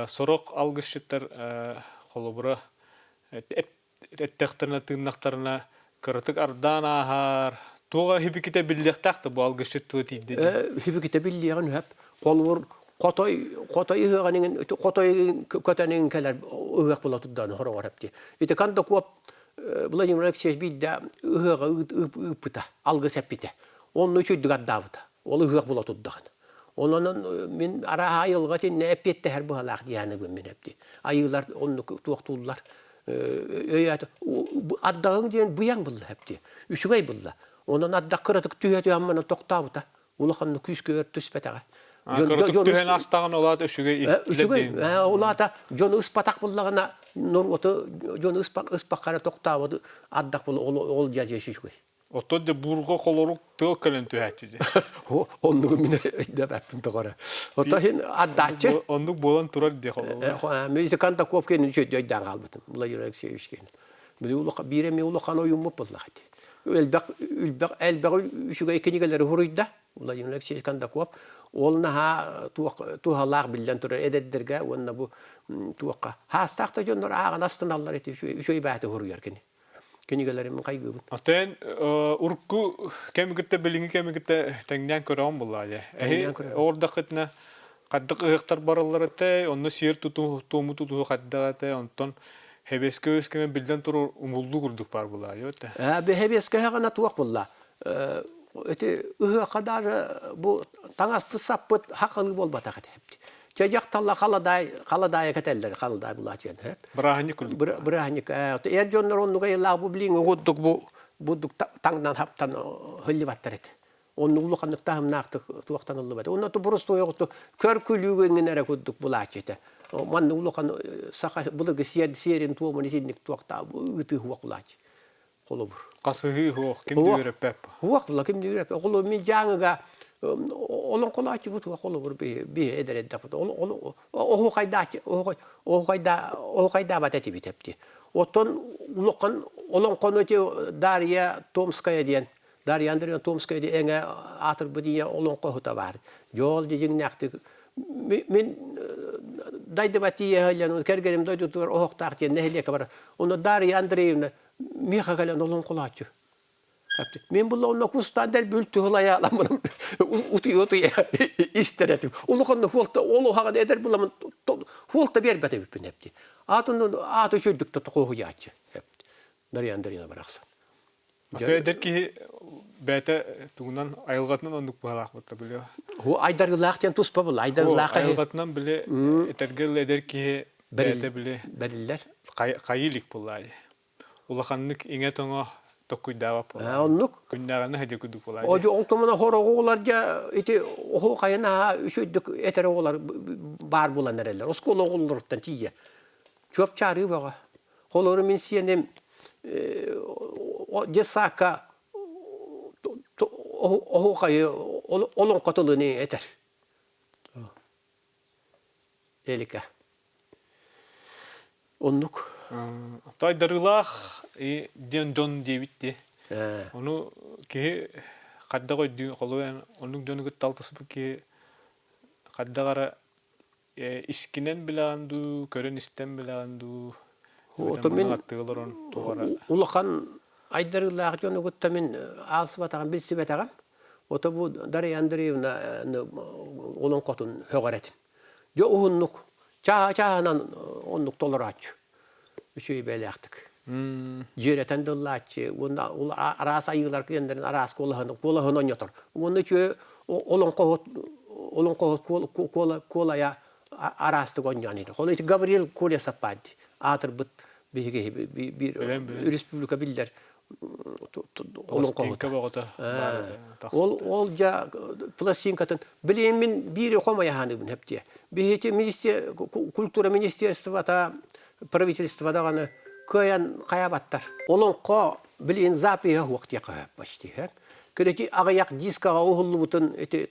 Сорох алгысчыттар холобура эттэхтэринэ тыыннахтарына кыратык ардаан ааһар туоҕа хибикитэ биллиэхтээх да бу алгысчыт тыла тиийдэ диэн. Хибикитэ биллиэҕин сөп. Холобур хотой хотой ыһыаҕын иҥин хотой көтөн иҥин кэлэр ыһыах була турдаҕына хороҕор эпти. Ити Кондаков Владимир Алексеевич биирдэ ыһыаҕа ыыппыта, алгыс эппитэ. Онно үчүгдүк ардаабыта. Ол ыһыах була турдаҕына. Онон мин арааһа айылҕа итиннэ эппиэттэһэр быһалаах диэханыбын мин эпти. Айыылар оннук туохтууллар. Өйөөт ардаҕыҥ диэн быйаҥ булла эпти. Үчүгэй булла. Онон ардах кыратык түһэ түһэн манан тохтообута. Улаханнык күүскэ өр түспэтэҕэ. Кыратык түһэн астаҕын улаат үчүгэй Үчүгэй улаата дьону ыспатах буллаҕына норуоту дьону ыспакка эрэ тохтообут ардах була ол дьэ үчүгэй. Оттон дьэ буурҕа холорук тыал кэлэн түһээччи дьэ. Оннугу мин өйдөбөппүн тоҕо Оттон иһин ардааччы. Оннук буолан турар дии холобура. Мин Кондаков киэнин үчүгэй өйдөөн хаалбытым Владимир Алексеевич киэнин. Биир эмиэ улахан ойууммут буоллаҕа ити. Элбэх элбэх элбэх үчүгэй кинигэлэри суруйда Владимир Алексеевич Кондаков. Ол наһаа туһалаах биллэн турар эдэрдэргэ уонна бу туохха хаастаах да дьоннор ааҕан астыналлар ити үчүгэй бааты суруйар кини. Кинигэлэрин хайгыыбын. Атын урукку кэми кытта билиҥҥи кэми кытта тэҥнээн көрөҕүн буоллаа дьэ. Эһи оҕордоххытына хайдах ыһыахтар бараллар этэ, онно сиэр тутуу, туому тутуһу хайдах этэ, онтон хэбиэскэ өскөмө биллэн турар умуллуу курдук баар буолаа дьэ. Хэбиэскэ ыһыаҕына туох буолла? Ити ыһыахха даже бу таҥаспыт саппыт хахалыы буолбатах этэ. Чэ дьахталлар халадаай халадаайа кэтэллэр халадаай булаачыан сөп. Бырааһынньык курдук. Бырааһынньык. Эр дьоннор оннуга ыйылаах бу билиҥ угуттук бу бурдук таҥнан хаптан хыллыбаттар этэ. Оннук улаханнык таһымнаахтык туохтан ыллыбат. Онно боростуой оҕусу көр күлүүгү иҥин эрэ курдук булааччы этэ. Маннык улахан саха былыргы сиэрин туомун итинник туохтаа ыытыы хуох булааччы. Холобур. Хасыһыы хуох, ким дүөрөппөп. Хуох була ким дүөрөппөп. Холобур мин дьааҥыга олоҥхолооччубут холобур би эдэр эддэхпит. Оһуохайдааччы оһуохайдаабат этибит эпти. Оттон улахан олоҥхону ити Дарья Томская диэн Дарья Андреевна Томская диэн эҥэ аатырбыт ийэ олоҥхоһута баар. Дьол дьиҥнээхтик мин дайдыба тиийэ кэргэним дойдутугар оһохтоох диэн нэһилиэккэ бар. Онно Дарья Андреевна миэхэ кэлэн олоҥхолооччу. Мен була онно кустаан дэлби үлтү утуй-утуй истэр этим. Улаханна хуолта ол уһаҕын эдэр буламын хуолта биэрбэт эбиппин эпти. Аатын ааты үчүрдүк тотохуйааччы. Дарья Андреевна барахсан. Эдэр киһи бэйэтэ тугунан айылҕатынан оннук быһалаах буолта билиэ. Ху айдарыылаах диэн туспа була. Айдарыылаах айылҕатынан били этэргэ эдэр киһи бэйэтэ били бэриллэр. Хайы илик буоллаа Улаханнык иҥэ-тоҥо токкуйдаабат буолаа. Оннук. Күннээҕинэ сыдьа курдук буолаа. Одьу ол тумана хороҕулар дьэ ити оһу хайына үчүгдүк этэр оҕолор баар буолан эрэллэр. Оскуола оҕолоруттан тиийэ. Чуопчаарыы бөҕө. Холору мин сиэним детсадка оһуохайы олоҥхо тылыны этэр. Элика. Оннук. Тайдарыылаах диэн дьон диэбит дии. Ону киһи хайдах өйдүү холуйан оннук дьону кытта алтыспыт киһи хайдах эрэ искинэн билэҕин дуу, көрөн-истэн билэҕин дуу, Ото мин улахан айдарыылаах дьону кытта мин аалсыбатаҕым, билсибэтэҕим. Ото бу Дарья Андреевна олоҥхотун сөҕөр этим. Дьэ уһуннук, чааһа-чааһынан оннук толорооччу. Үчүгэй бэйэлээхтик. Дьиэрэтэн дыллааччы, уонна араас айыылар киэннэрин араас куолаһын, куолаһын онньотор. Уонна үчүгэй олоҥхоһут олоҥхоһут куолайа араастык онньоон иһэр. Холу ити Гавриил Колесов баар дии. Аатырбыт биһиги биир республика биллэр олоҥхоһута. Ол ол дьа пластинкатын билигин мин биир хомойаһааныбын хэптиэ. Биһити министр культура министерствота правительство даҕаны кыайан хайабаттар. Олоҥхо билигин запиһа суох диэххэ почти. Кирэти аҕыйах дискаҕа уһуллубутун ити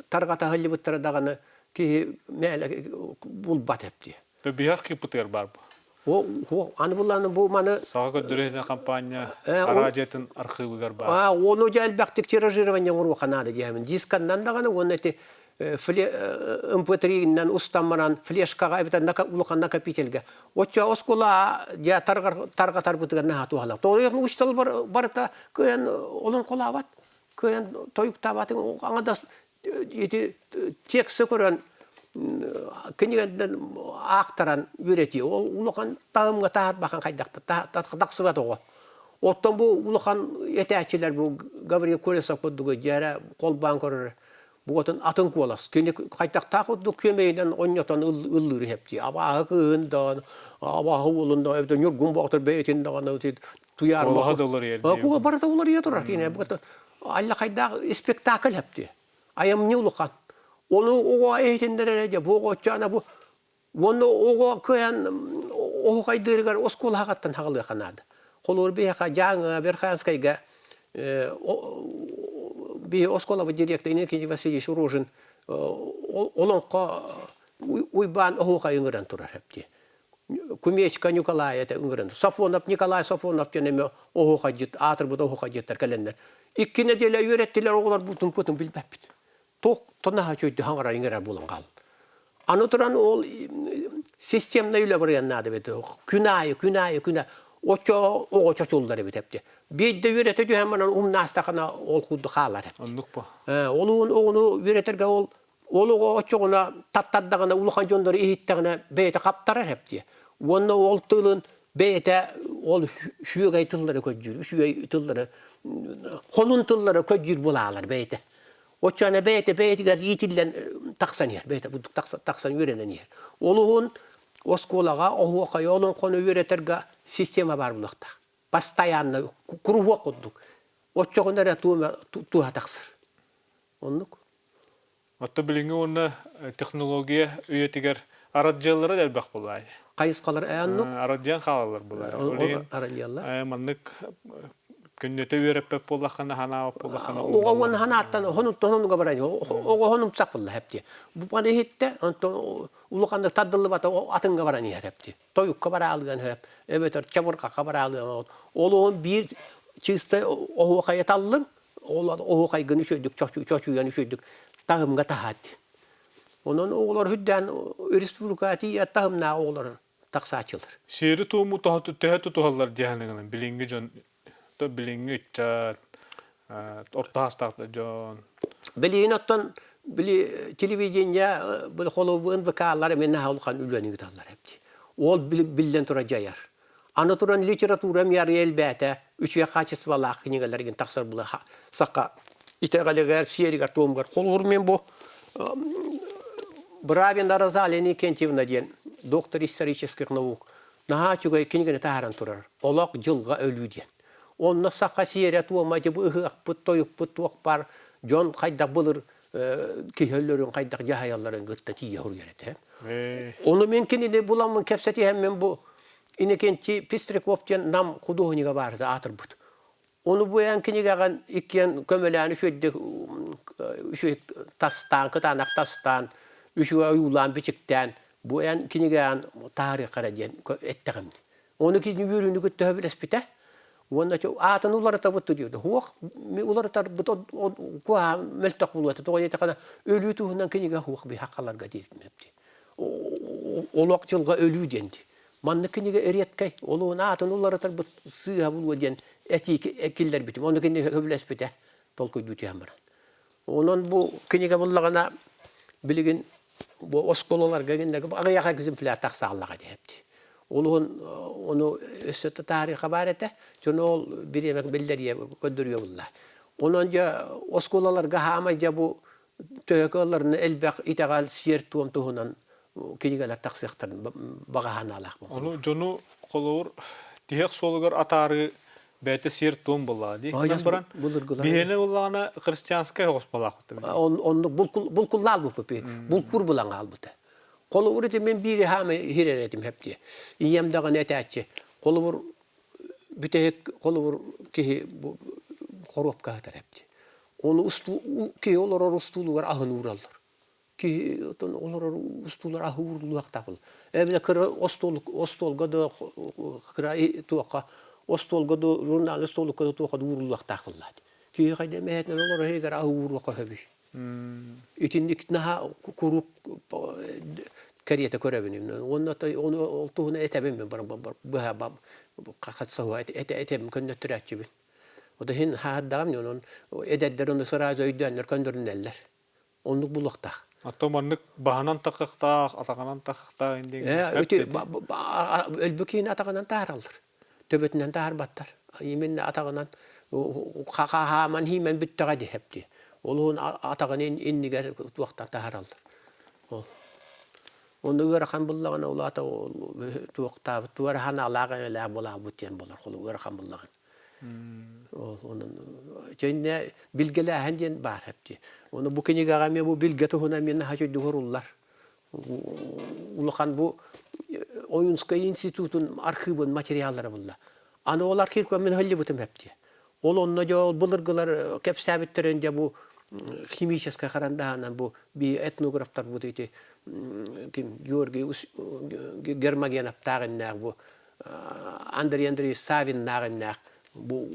тарҕатаһыллыбыттара даҕаны киһи мээлэ булбат эптиэ. Биһиэх кыыппытыгар баар бу. Аны булланы бу маны Саха көрдөрүүнэ компания араадьыйатын архыыбыгар баар. Ону дьэ элбэхтик тиражирование оҥоруохха наада диэхэмин. Дисканнан даҕаны уонна ити МП3-нэн устан баран флешкаҕа эбэтэр улахан накопительга. Оччо оскуола дьэ тарҕатарбытыгар наһаа туһалаах. Тоҕо учуутал барыта кыайан олоҥхолообот, кыайан тойуктаабатын аҥардас ити тексы көрөн кинигэннэн аахтаран үөрэтии. Ол улахан таһымҥа таһаарбахан хайдах тахсыбат оҕо. Оттон бу улахан этээччилэр бу Гаврил Колесов курдугу дьээрэ холбоон көрөр буотун атын куолас. Кини хайдахтаах курдук күөмэйинэн онньотон ыллыыр иһэптии. Абааһы кыыһын даҕаны, абааһы уолун даҕаны, эбэтэр Ньургун Боотур бэйэтин даҕаны туйаар Куолаһа да уларыйар дии. Барыта уларыйа турар кини. Аллахайдаах спектакль хэптии. Айымньы улахан. Ону оҕо иһитиннэрэрэ дьэ бу оҕоччоона бу Уонна оҕо кыайан оһуохайдыырыгар оскуолаҕаттан хаҕылыахха наада. Холобур, биһиэхэ Дьааҥы Верхоянскайга биһи оскуолабыт директор Иннокентий Васильевич Рожин олоҥхо Уйбаан оһуохай ыҥыран турар эбит. Кумечка Николай этэ ыҥыран. Сафонов Николай Сафонов диэн эмэ оһуохайдьыт, аатырбыт оһуохайдьыттар кэлэннэр. Икки нэдиэлэ үөрэттилэр оҕолор бутун-путун билбэппит. Туох тонаһа үчүгэйдик хаҥарар иҥэрэр буолан хаалла. Аны туран ол системнай үлэ барыан наада эбит. Күн аайы, күн аайы, күн аайы. Оччо оҕо чочуллар эбит эпти. Биирдэ үөрэтэ түһэн баран умнаастахына ол курдук хаалар эпти. Оннук бу. Ол оҕону үөрэтэргэ ол ол оҕо оччоҕуна таттардаҕына улахан дьоннору иһиттэҕинэ бэйэтэ хаптарар эпти. Уонна ол тылын бэйэтэ ол үчүгэй тыллары көрдүүр, үчүгэй тыллары, хонун тыллары көрдүүр буолаалар бэйэтэ. Оччоҕуна бэйэтэ бэйэтигэр иитиллэн тахсан иһэр, бэйэтэ бурдук тахсан үөрэнэн иһэр. Ол уһун оскуолаҕа оһуохайы олоҥхону үөрэтэргэ система баар буолуохтаах. Постоянно куруһуок курдук. Оччоҕуна эрэ туоһа тахсар. Оннук. Оттон билиҥҥи уонна технология үйэтигэр арадьыаллара да элбэх буолаай. Хайысхалар оннук. Арадьыан хаалаллар буолаай. Аралыаллар. Маннык күннэтэ үөрэппэт буоллаххына, ханаабат буоллаххына Оҕо уонна ханааттан хонуттан хонуга баран оҕо хонумсах буолла хэпти. Бу маны иһиттэ, онтон улаханнык тардыллыбата атынга баран иһэр хэпти. Тойукка бараалыан хөп, эбэтэр чабырҕахха бараалыан ол оҕон биир чистай оһуохайы таллыҥ, ол оһуохайгын үчүгдүк чочуйан үчүгдүк таһымга таһаат. Онон оҕолор үрдээн республика тиийэ таһымнаах оҕолор тахсааччылар. Сиэри-туому төһө тутуһаллар дьаһаныгынан билиҥҥи дьон, билиҥҥи ыччат, орто саастаах дьон. Билигин оттон били телевидение били холобу НВК-лар эмиэ наһаа улахан үлэни ыыталлар эбит. Ол биллэн турар дьайар. Аны туран литература эмиэ арыйа элбээтэ, үчүгэй хаачыстыбалаах кинигэлэргин тахсар була саха итэҕэлигэр, сиэригэр-туомугар. Холобур, мен бу Бравина Розалия Никентьевна диэн доктор исторических наук наһаа үчүгэй кинигэни таһааран турар. Олох дьылҕа өлүү диэн. Онно саха сиэрэ-туома дьэ бу ыһыахпыт, тойукпут туох баар дьон хайдах былыр киһи өлөрүн хайдах дьаһайалларын кытта тиийэ суруйар этэ. Ону мин кинини буламмын кэпсэтиһэммин бу Иннокентий Пестряков диэн Нам худуоһунньуга баарыта аатырбыт. Ону бу эн кинигэҕин иккиэн көмөлөөн үчүгэйдик үчүгэй тастаан, кытаанах тастаан, үчүгэй ойуулаан, бичиктээн бу эн кинигэҕин таһаарыахха эрэ диэн эттэҕим. Ону кини үөрүүнү кытта сөбүлэспитэ. Уонна аатын уларытабыт диэбитэ. Суох, уларытарбыт куһаҕан мөлтөх буолуо этэ. Тоҕо диэтэххинэ, өлүү туһунан кинигэ суох биһаххаларга диэтим. Олох дьылҕа өлүү диэн дии. Маннык кинигэ редкэй, олуһун аатын уларытарбыт сыыһа буолуо диэн этии киллэрбитим. Ону кини сөбүлэспитэ, толкуйдуу түһэн баран. Онон бу кинигэ буллаҕына билигин бу оскуолаларга кинилэргэ аҕыйах экземпляр тахсааллаҕа диэбит. Олуһун ону өссө таарыха баар этэ. Дьон ол бириэмэ биллэриэ көрдөрүө булла. Онон дьэ оскуолаларга хаамай дьэ бу төһө кыалларына элбэх итэҕэл сиэр-туом туһунан кинигэлэр тахсыахтарын баҕа санаалаах Ону дьону холобур тиһэх суолугар атаарыы бэйэтэ сиэр-туом буоллаҕа дии. Онон баран биһиэнэ буоллаҕына христианскай оҕус буолаахпыт. Оннук булкуллаал буппут булкур булан хаалбыта. Холобур ити мен биири хаамы хирер этим хептие. Ийэм даҕаны этээччи. Холобур бүтэһик холобур киһи хоруопка сытар эбит. Ону киһи олорор устуулугар аһын уураллар. Киһи отон олорор устуулар аһы ууруллуохтаах буолар. Эбэтэр кыра остуол остуолга да кыра туохха остуолга да журнал остуолукка да туохха да ууруллуохтаах буоллаат. Киһи хайда эмэһэтинэн олорор иһигэр аһы ууруохха сөбүй. Итинник наһаа куруук кэриэтэ көрөбүн. Уонна ону ол туһунан этэбин мен быһа хатсаһуа этэбин көннөттөрөөччүбүн. Ота иһин хааһырдаҕым онон эдэрдэр ону сразу өйдөөннөр көннөрүнэллэр. Оннук булуохтаах. А маннык баһынан такыктаах, атаҕынан такыктаах индиҥ. Өлбү киһини атаҕынан таараллар. Төбөтүнэн таарбаттар. Именно атаҕынан хааман хиимэн бүттэҕэ диһэпти. Ол уһун атаҕын иннигэр туохтан таһараллар. Ол. Оны ыарахан буллаҕына ол ата туохтаабыт туорахан алаах эҥэлээх буолаабыт диэн болар холу ыарахан буллаҕын. Ол онон чэннэ билгэлээһин диэн баар хэпти. Ону бу кинигэҕэ эмиэ бу билгэ туһунан эмиэ наһаа үчүгэй уруллар. Улахан бу Ойунскай институтун архивын материаллара булла. Аны ол архивка мин хыллыбытым хэпти. Ол онно дьэ ол былыргылар кэпсээбиттэрин дьэ бу химическай харандаһынан бу би этнографтар бу ити ким Георгий Гермогеновтаах иннээх бу Андрей Андреевич Савиннаах иннээх бу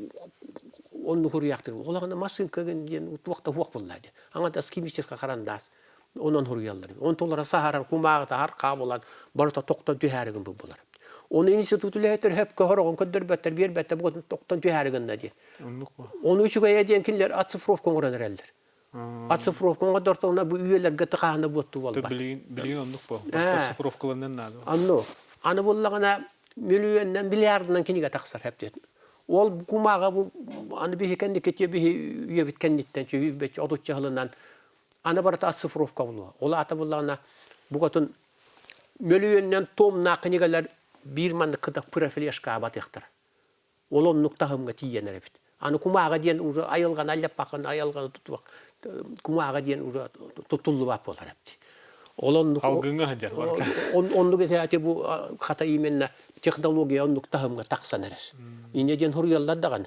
онну хуруйахтыр. Олаҕына массыынка диэн туох да хуох булла дии. Аңатас химическай харандаас онон хуруйаллар. Онтулара саһарар кумааҕыта хархаа булан барыта тохтон түһээри гын булар. Оны институт үлэһиттэр хөпкө хороҕун көрдөрбөттөр, биэрбэттэр бу тохтон түһээри гынна диэн. Ону үчүгэйэ диэн кинилэр оцифровка оҥорон эрэллэр. Оцифровка оҥордортоҕуна бу үйэлэргэ тыкаана буотту буолбат. Билигин билигин оннук бу. Оцифровкаланан наада. Онну. Аны буллаҕына миллионнан миллиардынан кинигэ тахсар хэптиэн. Ол кумааҕа бу аны биһи кэнники биһи үйэбит кэнниттэн чөһүүбэт отучча сылынан аны барыта оцифровка булуо. Ол аата буллаҕына букатын мөлүйүөннэн томнаах кинигэлэр биир маннык кытак пырафлешка батыахтара. Ол оннук таһымҥа тиийэн эрэбит. Аны кумааҕы диэн уже айылҕаны аллаппаккын айылҕаны тутуох кумааҕы диэн уже туттуллубат буолар эбит. Ол оннук Алгыҥҥа сылдьар барыта. Оннук этээти бу хата именно технология оннук таһымҥа тахсан эрэр. Инньэ диэн суруйаллар даҕаны.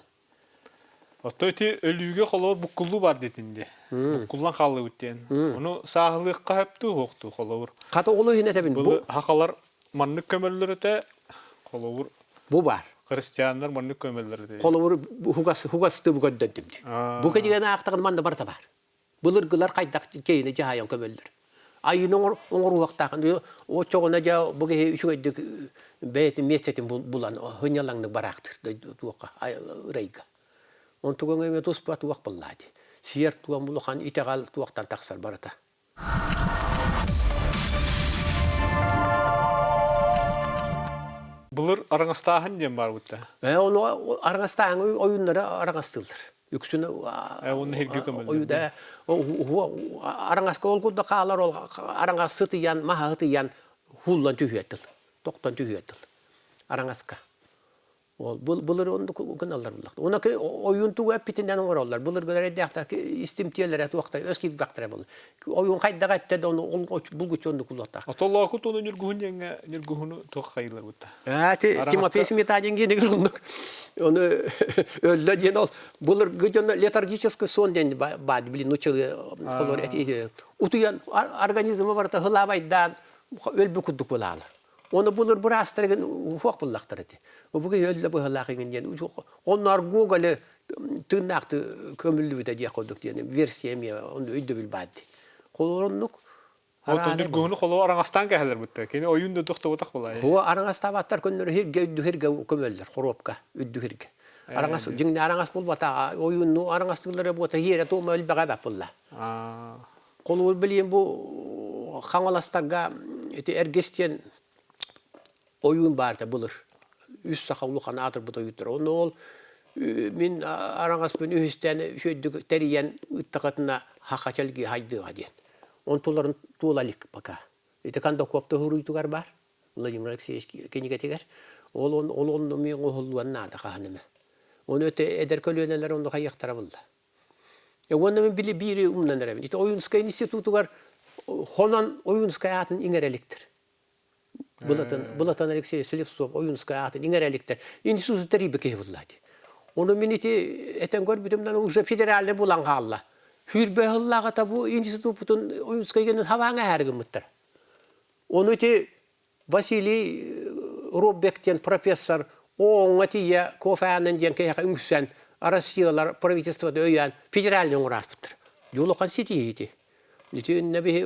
Оттон ити өлүүгэ холобур буккуллуу бар диэтин дии. Буккуллан хааллыбыт диэн. Ону сааһылыахха сөптүү уһуохтуу холобур. Хата оҕолу иһин этэбин. Бу хахалар маннык көмөллөр этэ холобур бу бар. Христианнар маннык көмөллөр этэ. Холобур хугас хугасты бу көрдөрдүм дии. Бу кэдигэн аахтаҕын манна барыта бар. Былыргылар хайдах киһини дьаһайан көмөллөр. Айыыны оҥоруохтаахын оччоҕуна дьэ бу киһи үчүгэйдик бэйэтин миэстэтин булан сынньалаҥнык бараахтыыр туохха ырайга. Онтугуҥ эмиэ туспа туох буоллаа дии. Сиэр-туом улахан итэҕэл туохтан тахсар барыта. Былыр араҥастааһын диэн баар бутта. Ээ ону араҥастааһын ойууннара араҥастыыллар. Үксүн уонна иһиргэ көмөллөр. Араҥаска ол курдук хаалар ол араҥас сытыйан, маһа сытыйан хууллан түһүө тыл. Тохтон түһүө тыл. Араҥаска. Ол былыр оннук гыналлар буллахта. Уна ойуун тугу эппитинэн оҥороллор. Былыргылар эрдээхтэр истимтиэлэрэ туохтар өс киирбэхтэрэ буолла. Ойуун хайдах эттэ да ону булгуччу оннук улуоттаах. Отоллооку туону ньургуһун диэҥҥэ ньургуһуну туох хайылар бутта. Аа Тимофей Сметанин диэн оннук. Ону өллө диэн ол былыргы дьоно летаргический сон диэн баар блин нучалы холор утуйан организмы барыта хылаабайдаан өлбү курдук булаалар. Оны булыр быраастар уһуох буллахтар ити. Бу киһи өллө быһалаах иҥин диэн онноор Гоголы тыыннаахты көмүллүбүтэ диэх курдук диэн версия эмиэ онно өйдөбүл баар дии. Холороннук Отон Ньургуһуну холоо араҥастаан кэһэлэр бутта. Кини ойуун да тохтоботох буолаа. Хуа араҥастаабаттар көннөрү хиргэ үрдү хиргэ көмөллөр хоруопка үрдү хиргэ. Араҥас дьиҥнэ араҥас булбата ойуунну араҥастыыллара буота хиэрэ туома өлбэҕэ эбэт булла. Холобур билиэн бу Хаҥаластарга ити Эргис диэн ойуун баар этэ былыр. Үс саха улахан аатырбыт ойууттара. Онно ол мин араҥаспын үһүстээн үчүгэйдик тэрийэн ыыттахытына хаха чэлгии хайдыаҕа диэн. Онтуларын туола илик пока. Ити Кондаков уруйтугар баар. Владимир Алексеевич кинигэтигэр. Ол ол онно эмиэ оҥоһуллуон наада хаһан эмэ. Ону өтө эдэр көлүөнэлэр онно хайыахтара булла. Уонна мин били биири умнан эрэбин. Ити Ойуунскай институтугар хонон Ойуунскай аатын иҥэрэ иликтэр. Былатын, Былатан Алексей Слепцов Ойуунскай аатын иҥэрэ иликтэр. Институту тэрийбит киһи булла дии. Ону мин ити этэн көрбүтүм уже федеральный булан хаалла. Сүүрбэ сыллааҕыта бу институппутун Ойуунскай генин хабааҥа эһээри гыммыттар. Ону ити Василий Роббек диэн профессор ООН-ҥа тиийэ Кофе Аннан диэн киһиэхэ үҥсэн Россиялар правительствота өйөөн федеральный оҥорааспыттар. Дьулухан ситиһиити. Ити иннэ биһи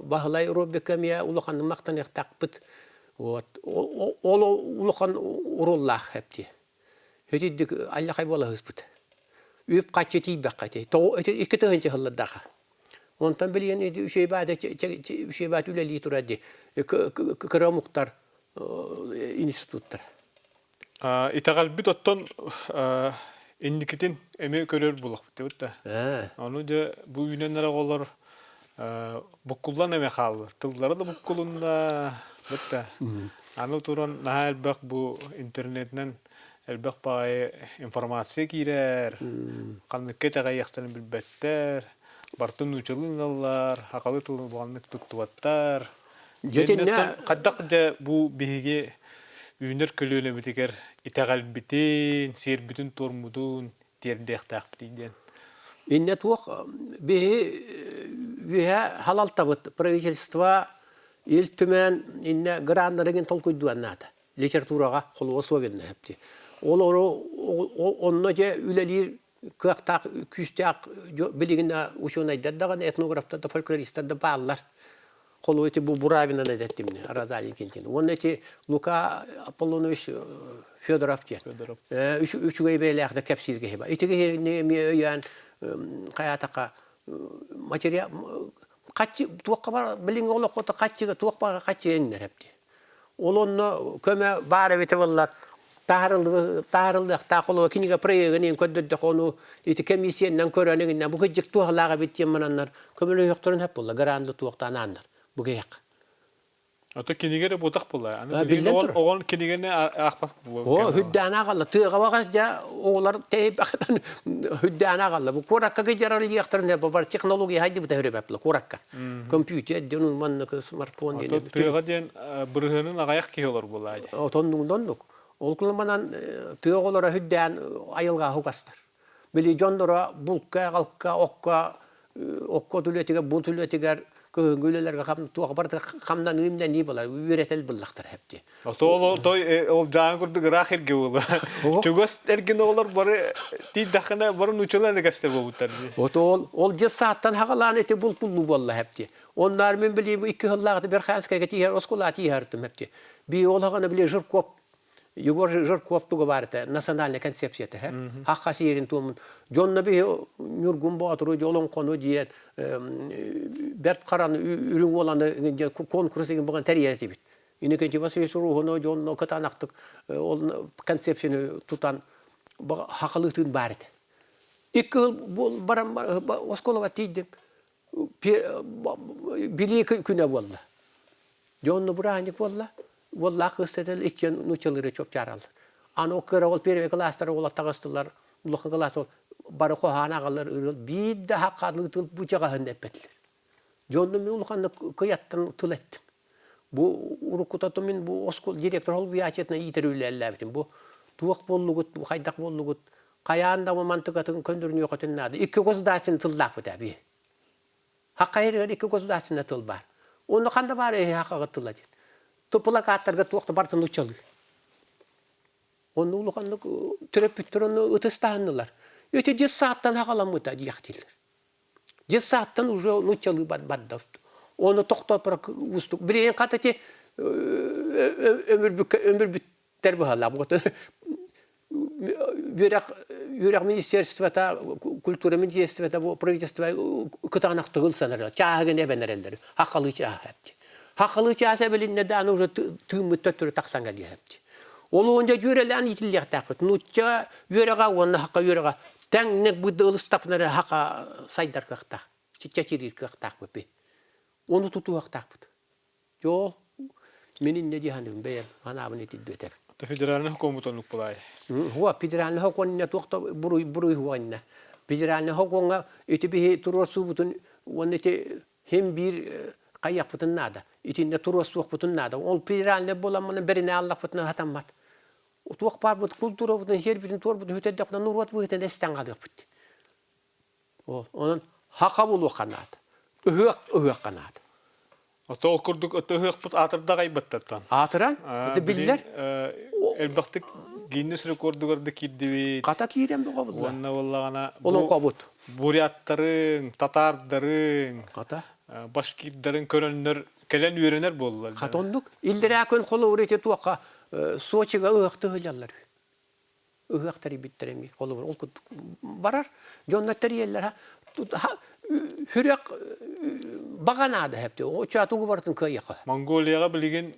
Баһылай Роббекка эмиэ улаханнык махтаныахтаахпыт. Вот. Ол улахан урууллаах эпти. Итиддик аллахай буола сыспыт. Үп хаччы тиийбэххэ ити. 2000 сыллардаха. Онтон билигин үчүгэй баата үчүгэй баата үлэлии турар дии. Кыра омуктар институттар. Итэҕэлбит оттон инникитин эмиэ көрөр буолуохпут да. Ону дьэ бу үүнэн эрэ оҕолор буккуллан эмэ хааллар. Тыллара да буккулунна бытта. Аны туран наһаа элбэх бу интернетинэн элбэх баҕайы информация киирэр. Ханныкка итэҕэйиэхтэрин билбэттэр. Бартын нуучалыы ылаллар, сахалыы тылын улаханнык туттубаттар. Дьэ хайдах дьэ бу биһиги үүнэр көлүөнэбитигэр итэҕэлбитин, сиэрбитин-туормутун тиэрдиэхтээхпитий диэн. Иннэ туох биһи үөһэ халалтабыт правительство Ил Түмэн иннэ граннарыгын толкуйдуан наада. Литератураҕа холуба суох иннэ Ол онно дьэ үлэлиир кыахтаах, күүстээх билигин учуонайдар даҕаны, этнографтар да, фольклористар да бааллар. Холу ити бу Буравинаны этэттим Розалин Кентин. Уонна ити Лука Аполлонович Федоров диэн. Үчүгэй бэйэлээх да кэпсиир киһи бар. Ити киһини эмиэ өйөөн хайаатахха материал хаччы туохха бар билиҥҥи олоххо хаччыга туох баҕа хаччы иҥнэр эпти. Ол онно көмө баар эбитэ буоллар таарыллыахтаах олоҕо кинигэ проегын иһин көрдөрдөх ону ити комиссияннан көрөн игиннэ бу кыдьык туохалаах эбит диэн мананнар көмөлөһүөхтөрүн сөп буолла гранды туохтаан ааннар бу киһиэхэ Ото кинигэ эрэ буотах буолла. Аны билигин биллэн турар. оҕон кинигэни аахпат О, хүддээн аҕалла. Тыаҕа баҕас дьэ оҕолор тэйбэхтэн хүддээн аҕалла. Бу куоракка кыдьарар иэхтэрин бар технология хайдыбыта хүребэп куоракка. Компьютер диэн маннык смартфон диэн. Тыаҕа диэн бырыһыанын аҕайах киһи олор буолаа дии. Отоннук Ол кылманан тыа оҕолоро хүддээн айылҕа хукастар. Били дьонноро булка, аҕалка, окко, окко үлэтигэр, булт үлэтигэр, кыһыҥҥы үлэлэргэ хам, туох барыта хамнаныы имнэнии буолар, үөрэтэл буллахтар хэпти. Ото ол той ол дьаан курдук ыраах эргэ буолла. Чугас эргин оҕолор бары тиийдэххинэ бары нуучалаан кэстэ буолбуттар дии. Ото ол ол дьэ сааттан хагалаан ити булкуллуу буолла хэпти. Оннаар мин били икки сыллааҕыта Верханскайга тииһэр оскуола тииһэртим хэпти. Би ол хаҕана били Жирков Егор Жирков туга баар этэ, национальная концепция этэ. Хахха сиэрин туомун. Дьонно биһи Ньургун Боотуру олоҥхону диэн Бэрт Хараны Үрүҥ Уоланы конкурс деген буган тэрийэр этибит. Иннокентий Васильевич Руһуну дьонно кытаанахтык ол концепцияны тутан хахалыытын баар этэ. Икки жыл баран оскуолаға тиийдим. Билии күнэ буолла. Дьонно бырааһынньык буолла. Уоллаах кыыс этэл иккиэн нууччалыыры чопчаараллар. Аны ол кыра ол первый класстар уола таҕыстылар, улахан класс ол бары хоһоон аҕалар ырыал биир да хаххалыы тыл бу чаҕаһын эппэтилэр. Дьонно мин улаханнык кыйаттан тыл эттим. Бу уруккута мин бу оскуола директор холбуйааччытына иитэр үлэлээбитим. Бу туох буоллугут, бу хайдах буоллугут, хайаан да мантыкатын көндөрүнүөхөтүн наада. Икки государственный тыллаахпыт эбии. Хаххайырыгар икки государственный тыл баар. Онно ханна баар эһи хахаҕыт тыла диэн. Плакаттарга туох да барытын нууччалыы. Онно улаханнык төрөппүттэр онно ытыстаһыннылар. Ити детсадтан хаҕаламмыта диэхтииллэр. Детсадтан уже нууччалыы барда. Оны тохтоппор уустук. Билигин хата ити өмүрбүттэр быһалаах. Үөрэх үөрэх министерствота, культура министерствота бу правительство кытаанахтык ылсан чааһыгын эбэн эрэллэр. Хахалыы чааһа эпти. Хахалыы чаас эбилиннэ да аны уже тыыммыт төттөрү тахсан кэлиэ эпти. Ол уонна дьүөрэлээн иитиллиэхтээхпит. Нуучча үөрэҕэ уонна хака үөрэҕэ тэҥник быдылыстапнары хака сайдар кыахтаах, чэчириир кыахтаахпыт. Ону тутуохтаахпыт. Жол, мин иннэ дии саныыбын бэйэм санаабын итирдүөтэр. Федеральный сокуон оннук булаай. Хуа, федеральный сокуонна туох да буруй буруй хуанна. Федеральный сокуоҥҥа ити биһи туруорсуубутун уонна ити хим биир хайыахпытын наада. Итиннэ туруорсуохпутун наада. Ол федеральный буоламмына бэринэ аллахпытына сатаммат. Туох баарбыт култуурабытын, сиэрбитин, туорбутун сүтэрдэхпитинэ норуот быһыытынан эстэн хаалыахпыт. Онон хаха булуохха наада. Ыһыах ыһыахха наада. Ото ол курдук ото ыһыахпыт аатырда аҕайбыттартан. Аатыран, это биллэр. Элбэхтик Гиннес рекордугар да киирдибит. Хата киирэн бөҕө булла. Уонна буоллаҕына Олоҥхобут. Буряттарыҥ, татаардарыҥ, Хата. башкирдарын көрөннөр кэлэн үөрэнэр буоллулар. Хата оннук. Иллэрээ күн холобур ити туохха Сочига ыһыахты ыһыллаллар. Ыһыах тэрийбиттэр эмиэ холобур ол курдук барар дьонно тэрийэллэр сүрэх баҕа наада хэпти оччо тугу барытын кыайыаха. Монголияҕа билигин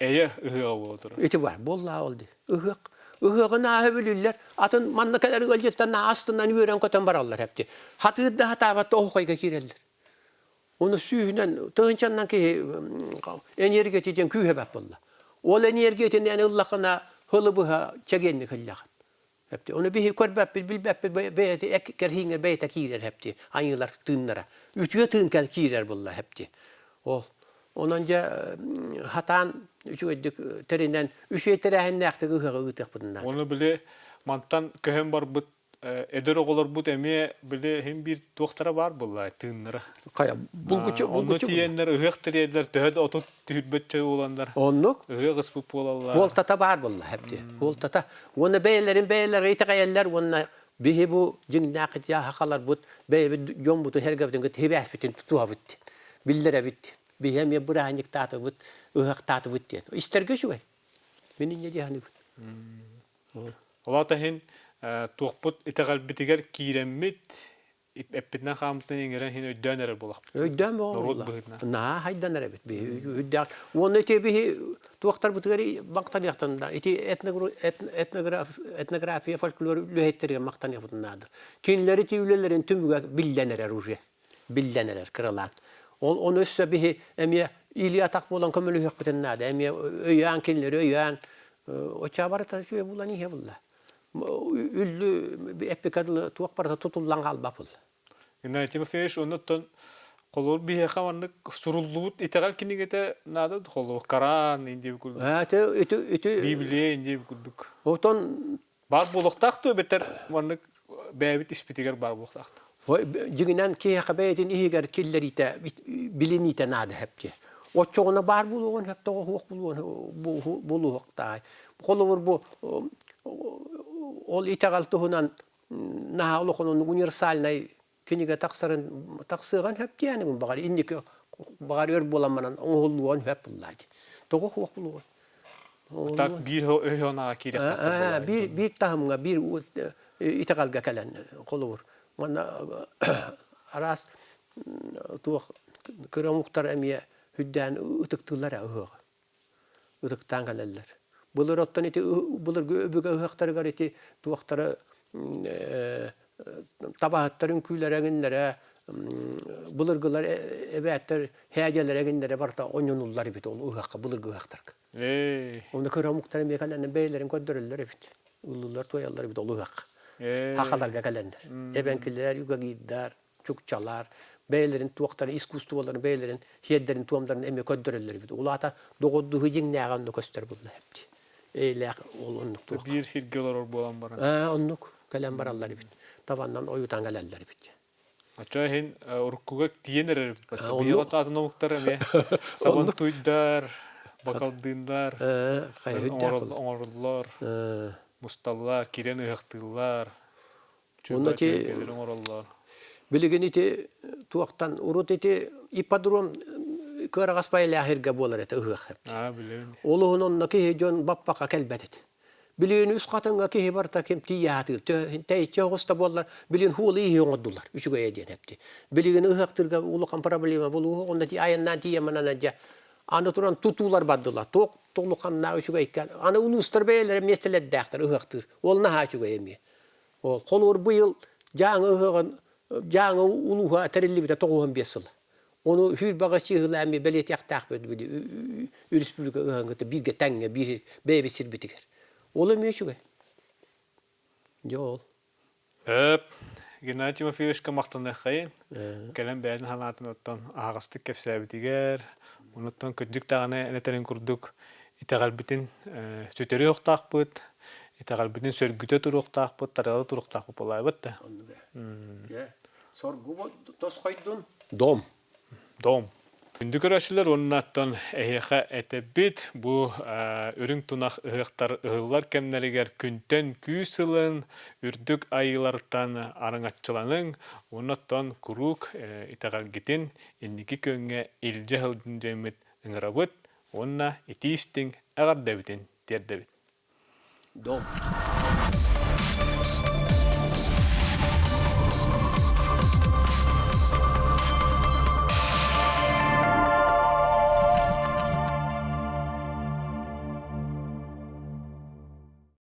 эйэ ыһыаҕа буола турар. Ити бар буоллаа ол ди ыһыах ыһыаҕын ааһа бүлүллэр атын манна кэлэр ыалдьыттан астынан үөрэн көтөн бараллар хэпти хатыыр да хатаабат оһохойга киирэллэр. Оны сүүһүнэн тыһынчаннан киһи энергия диэн күүһэ бат буолла. Ол энергиятинэн ыллахына хылы быһа чэгиэнник ыллаҕын. Хэпти. Оны биһи көрбөппүт, билбэппит бэйэти кэрһиҥҥэ бэйэтэ киирэр хэпти. Айыылар тыыннара. Үтүө тыын кэл киирэр булла хэпти. Ол онон дьэ хатаан үчүгэйдик тэринэн үчүгэй тэрээһиннээхтик ыһыаҕы ыытыахпытын наада. Оны били мантан көһөн барбыт эдэр оҕолорбут эмиэ били иһин биир туохтара баар буолла тыыннара. Хайа булгуччу Онно булгуччу тиийэннэр ыһыах тэрийэллэр төһө да отут түһүрбэччэ буоланнар Оннук. ыһыах ыспыт буолаллар. Буолтата баар буолла хэпти. Буолтата. Уонна бэйэлэрин бэйэлэрэ итэҕэйэллэр уонна биһи бу дьиҥнээх итиаха бэйэбит дьоммутун сэргэбитин кытта хибээспитин тутуһабыт биллэрэбит. Биһи эмиэ бырааһынньыктаатыбыт, ыһыахтаатыбыт диэн. Истэргэ үчүгэй. Мин инньэ дии саныыбын. Ол аата иһин туохпут итэҕэлбитигэр киирэммит, эппитинэн хааммытынан иҥэрэн иһин өйдөөн эрэр буолахпыт. Өйдөөн Норуот буолла. быһыытынан. Наһаа хайдан эрэбит биһи үрдээх. Уонна ити биһи туохтарбытыгар мактаныахтан да ити этнография фольклор үлэһиттэригэр мактаныахпытын наада. Кинилэр ити үлэлэрин түмүгэ биллэн эрэр уже. Биллэн эрэр кыралаан. Ол ону өссө биһи эмиэ илии атах буолан көмөлөһүөхпүтүн наада. Эмиэ өйөөн кинилэри өйөөн оччоҕо барыта үчүгэй булан иһэ булла. Үллү эппикэ дылы туох барыта тутуллан хаалбат булла. Геннадий Тимофеевич, оннуттан холобур биһиэхэ маннык суруллубут итэҕэл кинигэтэ наада холобур Коран индия курдук. Ити ити Библия индия курдук. Отон Баар буолуохтаах дуо эбэтэр маннык бэйэбит испитигэр баар буолуохтаах Дьиҥинэн киһиэхэ бэйэтин иһигэр киллэриитэ, билиниитэ наада сөп Оччоҕуна баар буолуоҕун сөп тоҕо суох буолуохтаай. Холобур бу ол итэҕэл туһунан наһаа улахан универсальнай кинигэ тахсарын тахсыаҕын сөп диэни баҕар инники баҕар өр буолан баран оҥоһуллуон сөп буллаати. Тоҕо суох буолуоҕун? Так биир өй-санааҕа киириэхтээхтэр Биир биир таһымҥа биир итэҕэлгэ кэлэн холобур манна араас туох кыра омуктар эмиэ үрдээн ытыктыыллар ээ ыһыаҕы ытыктаан кэлэллэр. Былыр оттон ити былыргы өбүгэ ыһыахтарыгар ити туохтара табаһыттар үҥкүүлэрэ эҥиннэрэ былыргылар эбээттэр һээдьэлэрэ эҥиннэрэ барыта онньонуллар эбит ол ыһыахха былыргы ыһыахтарга. Оны кыра омуктар эмиэ кэлэннэр бэйэлэрин көрдөрөллөр эбит. Ыллыыллар туойаллар эбит ол ыһыахха. Хахаларга кэлэннэр. Эбэҥкилэр, югагирдар, чукчалар бэйэлэрин туохтарын искусстволарын бэйэлэрин сиэрдэрин туомдарын эмиэ көрдөрөллөр эбит. Улаата доҕордуһу дьиҥнээҕэ онно көстөр булла эбит. Эйлээх ол оннук туох. Биир сиргэ олорор буолан баран. Оннук кэлэн бараллар эбит. Табаннан ойутан кэлэллэр эбит. Оччо иһин уруккуга тиийэн эрэр Биһиги атын омуктар эмиэ сабантуйдар, бакалдыыннар оҥороллор, мусталлар, киирэн ыһыахтыыллар, Уонна ити оҥороллор. Билигин ити туохтан урут ити ипподром кыараҕас байылаахирга буолар этэ ыһыах. Ол уһун онно киһи дьон баппака кэлбэт этэ. Билигин үс хатыҥҥа киһи барыта ким тиийэ тэйиччи оҕус да буоллар билигин хуолу иһи оҥордулар үчүгэйэ диэн эпти. Билигин ыһыахтыырга улахан проблема булууһу онно ти айаннаан тиийэн манан дьэ аны туран тутуулар бардылар туох улаханнаах үчүгэйкэн аны улуустар бэйэлэрэ миэстэлэрдээхтэр ыһыахтыыр ол наһаа үчүгэй эмиэ. Ол холуур быйыл Дьааҥы ыһыаҕын Дьааҥы улууһа тэриллибитэ 95 сыла. Ону сүүрбэҕэ сыыһылаан бэлиэтиэхтээхпит били республика ыһыаҕын кытта бииргэ тэҥҥэ биир бэйэбит сирбитигэр. Ол эмиэ үчүгэй. Дьэ ол. Өп, Геннадий Тимофеевичка махтаныаххайын. Кэлэн бэйэтин санаатын оттон аһаҕастык кэпсээбитигэр, онуттан кырдьык даҕаны этэрин курдук итэҕэлбитин сүтэриэ итэҕэлбитин сөргүтэ туруохтаахпыт, тарҕата туруохтаахпыт буолаабыт да. Соргу тосхойдун. Дом. Дом. Күндү көрөөччүлэр уонна оттон эһиэхэ этэбит бу үрүҥ тунах ыһыахтар ыһыллар кэмнэригэр күнтэн күүс ылын, үрдүк айыылартан араҥаччыланыҥ уонна оттон куруук итэҕэлгитин инники күөҥҥэ илдьэ сылдьын дьиэммит ыҥырабыт уонна итии истиҥ эҕэрдэбитин тиэрдэбит. Дом.